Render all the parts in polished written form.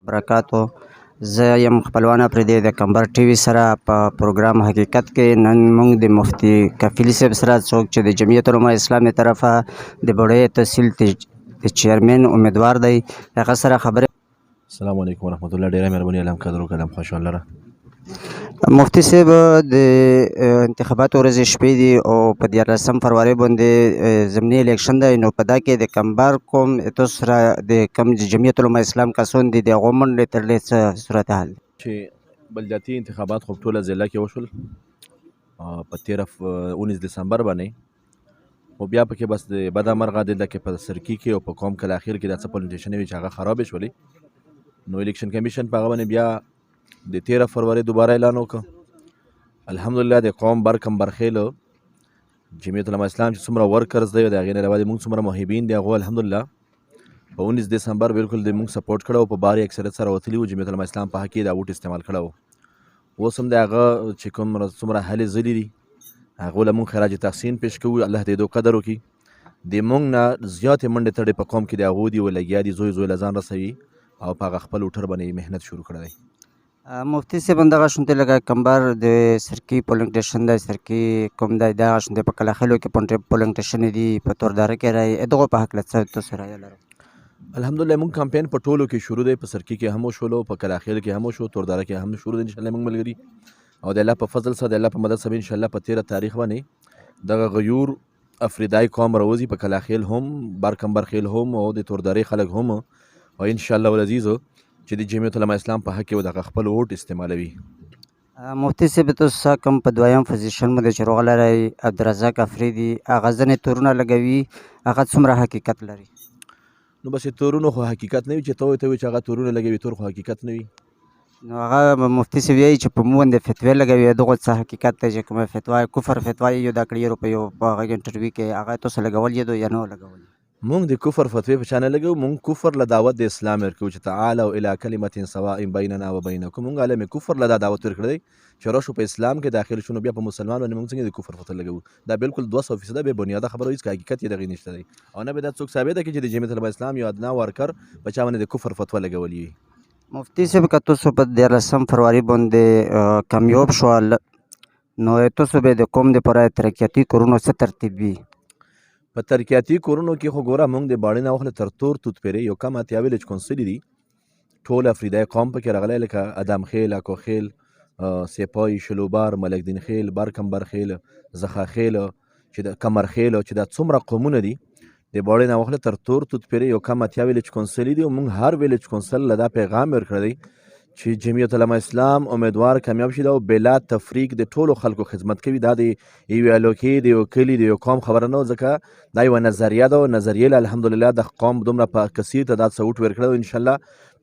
برکاتو. زه یم خپلوان افریدی د قمبر ټي وي سره په پروګرام حقیقت کې. نن موږ د مفتي کفیل صاحب سره، څوک چې د جمعیت علماء اسلام طرفه د بړې تحصیل د چیرمن امیدوار دی، هغه سره خبرې. السلام علیکم ورحمت الله، ډیره مهرباني، الله قدر وکړه، الله خوشحال لره. مفتي صاحب، د انتخاباتو ورځې شپې دي او په 13 فرورۍ باندې ضمني الیکشن دی، نو په دا کې د کمبر کوم تاسو سره د کوم جمعیت علماء اسلام کسان دي، د هغو منډې ترلې څه صورتحال دی؟ چې بلدیاتي انتخابات خو ټوله ضلع کې وشول په 13 19 دسمبر باندې، خو بیا پکې بس د بده مرغه دلته کې په سرکی کې او په قوم کلاخیل کې دا څه پولینګ سټیشن وي چې هغه خرابې شولې، نو الیکشن کمیشن په هغه باندې بیا د 13 فرورۍ دوباره اعلان وکړ. الحمدلله، د قوم بر کمبر خیل جمعیت علماء اسلام چې څومره ورکرز دی، د هغې نه علاوه د موږ څومره محبین دی، هغو الحمدلله په 19 دسمبر بالکل د موږ سپورټ کړو، په باري اکثریت سره وتلي وو، جمعیت علماء اسلام په حق کې دا ووټ استعمال کړو. اوس هم د هغه چې کوم څومره هلې ځلې دي، هغو له موږ خراج تحسین پیش کوو. الله دې دو قدر وکړي. د موږ نه زیاتې منډې تړې په قوم کې د هغو دي او لګیا دي، زوی زوی له ځان رسوي او په هغه خپل ووټر باندې محنت شروع کړی دی. مفتي صاحب، دغه شونتې لکه کمبر د سرکی پولینګ سټیشن دی، سرکی کوم دی، دغه شونتې په کلاخیلو کې پولینګ سټیشن دي، په تورداره کې راي، دغو په هکله څه تاسو رایه لرئ؟ الحمدلله، موږ کمپاین په ټولو کې شروع دی. په سرکی کې هم وشولو، په کلاخیل کې هم وشو، تورداره کې هم شروع دی. ان شاء الله موږ ملګري او د الله په فضل سره، د الله په مدد سره، ان شاء الله په 13 تاریخ باندې دغه غیور افریدای قوم راوځي، په کلاخیل هم، بارکمبر خیل هم او د توردارې خلک هم، او ان شاء الله العزیز چې د جمعیت علماء اسلام په حق کې دغه خپل ووټ استعمالوي. مفتي صاحب، تاسو کوم په دویم پوزیشن باندې چې روغ لرئ، عبدالرزاق افریدي، هغه ځینې تورونه لګوي، هغه څومره حقیقت لري؟ نو بس تورونو خو حقیقت نه وي چې ته ته وي چې هغه تورونه لګوي، تور خو حقیقت نه وي. نو هغه مفتي صاحب وایي چې په موږ باندې فتوی لګوي، دغه څه حقیقت دی چې کومه فتوا، کفر فتوا یې دا کړی په یو په هغه انټرویو کې، هغه تاسو لګول یې یا نه لګول؟ مونږ د کفر فتوی په چا نه لګو. مونږ کفر له دعوت د اسلام ورکو چې تعالوا الى کلمة سواء بیننا و بینکم. مونږ عالم کفر له دا دعوت ورکړی چې راشو په اسلام کې داخل شو، نو بیا په مسلمان باندې مونږ څنګه د کفر فتوا لګو؟ دا بالکل 200% بې بنیاده خبره، هیڅ حقیقت یې دغې نشته دی او نه به دا څوک ثابته کړي چې د جمعیت علماء اسلام یو ادنا ورکر په چا باندې د کفر فتوا لګولې وي. مفتي صاحب، که تاسو په 13 فروري باندې کامیاب شول، نو تاسو به د قوم دپاره ترقیاتي کورونو څه ترتیب وي؟ په ترقیاتي کورونو کې خو ګوره، مونږ د باړې نه واخله تر تور توت پورې یو کم 80 ویلج کونسل دي، ټول افریدی قوم پکې راغلی، لکه ادم خیل، اکو خیل، سپای، شلوبار، ملک دین خیل، برکمبر خیل، زخا خیل، چې د کمر خیل، چې دا څومره قومونه دي، د باړې نه واخله تر تور توت پورې یو کم 80 ویلج کونسل دي، او مونږ هر ویلج کونسل له دا پیغام ورکړی دی چې جمعیت علماء اسلام امیدوار کامیاب شي او بلا تفریق د ټولو خلکو خدمت کوي. دا د یوې علاقې، د یو کلي، د یو قوم خبره نه، ځکه دا یوه نظریه ده او نظریې له الحمدلله د قوم دومره په کثیر تعداد سره ووټ ورکړی او انشاءالله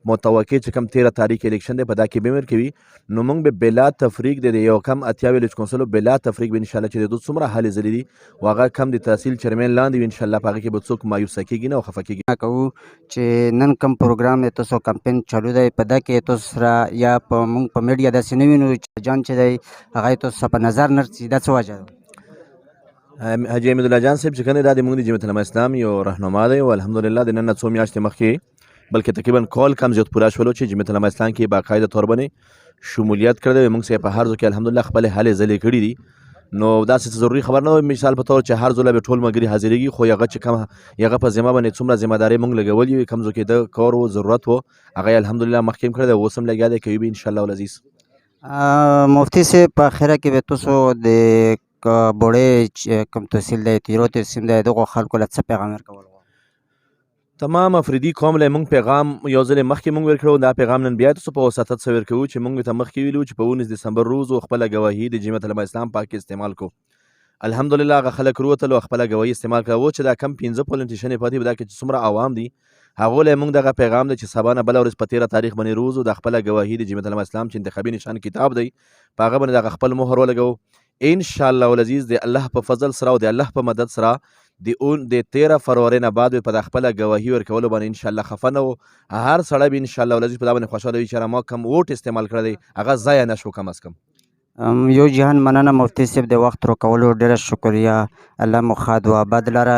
متوقع چې کوم 13 تاریخ الیکشن دی، په دا کې به ورکوي. نو موږ به بلا تفریق د یو کم 80 ویلج کونسل بلا تفریق به انشاءالله چې د دوی څومره هلې ځلې دي او هغه کم د تحصیل چیرمن لاندې وي، انشاءالله په هغه کې به څوک مایوسه کېږي نه او خفه کېږي. کوو چې نن کوم پروګرام تاسو کمپاین چالو دی، په دا کې تاسو سره یا په موږ په میډیا داسې نه وینو چې جان چې دی، هغه تاسو په نظر نه رسي، دا څه وجه ده؟ حاجي احمد الله جان صاحب چې کنه، دا د موږ د جمعیت علماء اسلام یو رهنما دی او الحمدلله د نن نه څو میاشتې مخکې، بلکې تقریبا کال کم زیات پوره شولو چې جمعیت علماء اسلام کې باقاعده طور باندې شمولیت کړی دی. موږ سره په هر ځای کې الحمدلله خپل هلې ځلې کړې دي. نو داسې څه ضروري خبر نه وي، مثال په تور چې هر ځل به ټول ملګري حاضرېږي، خو هغه چې کوم هغه په ذمه باندې څومره ذمہ داري موږ لګولې وي، کوم ځای کې د کار و ضرورت وو، هغه الحمدلله مخکې هم کړی دی، اوس هم لګیا دی، کوي به ان شاء الله العزیز. مفتي صاحب، په اخره کې به تاسو د بوړې کوم تحصیل دی، تیرو تحصیل دی، دغو خلکو له څه پیغام ورکول غواړئ؟ تمام افریدي قوم له مونږ پیغام یو ځل مخکې مونږ ورکړو، دا پیغام نن بیا تاسو په وساطت سره ورکوو چې مونږ ته مخکې ویلو چې په 19 دسمبر روز خپل گواهی د جمعیت علماء اسلام پاک استعمال کو. الحمدلله، هغه خلک وروتل او خپل گواهی استعمال کړو. چې دا کم 15 پولینګ سټیشن پاتې، دا کې چې څومره عوام دي، هغه له مونږ دغه پیغام دی چې سبا نه بل ورځ په 13 تاریخ باندې روزو د خپل گواهی د جمعیت علماء اسلام چې انتخابي نشان کتاب دی، په هغه باندې دغه خپل مهر ولګو. ان شاء الله العزیز، د الله په فضل سره او د الله په مدد سره د اون د 13 فرورۍ نه بعد په خپل گواهی ورکولو باندې ان شاء الله خفه نه وو. هر سړی به ان شاء الله العزیز په دا باندې خوشاله وي چې ما کم ووټ استعمال کړی دی، هغه ضایع نه شو کم از کم. یو جهان مننه مفتي صاحب، د وخت ورکولو ډېره شکریه. الله مو ښاد و آباد لره.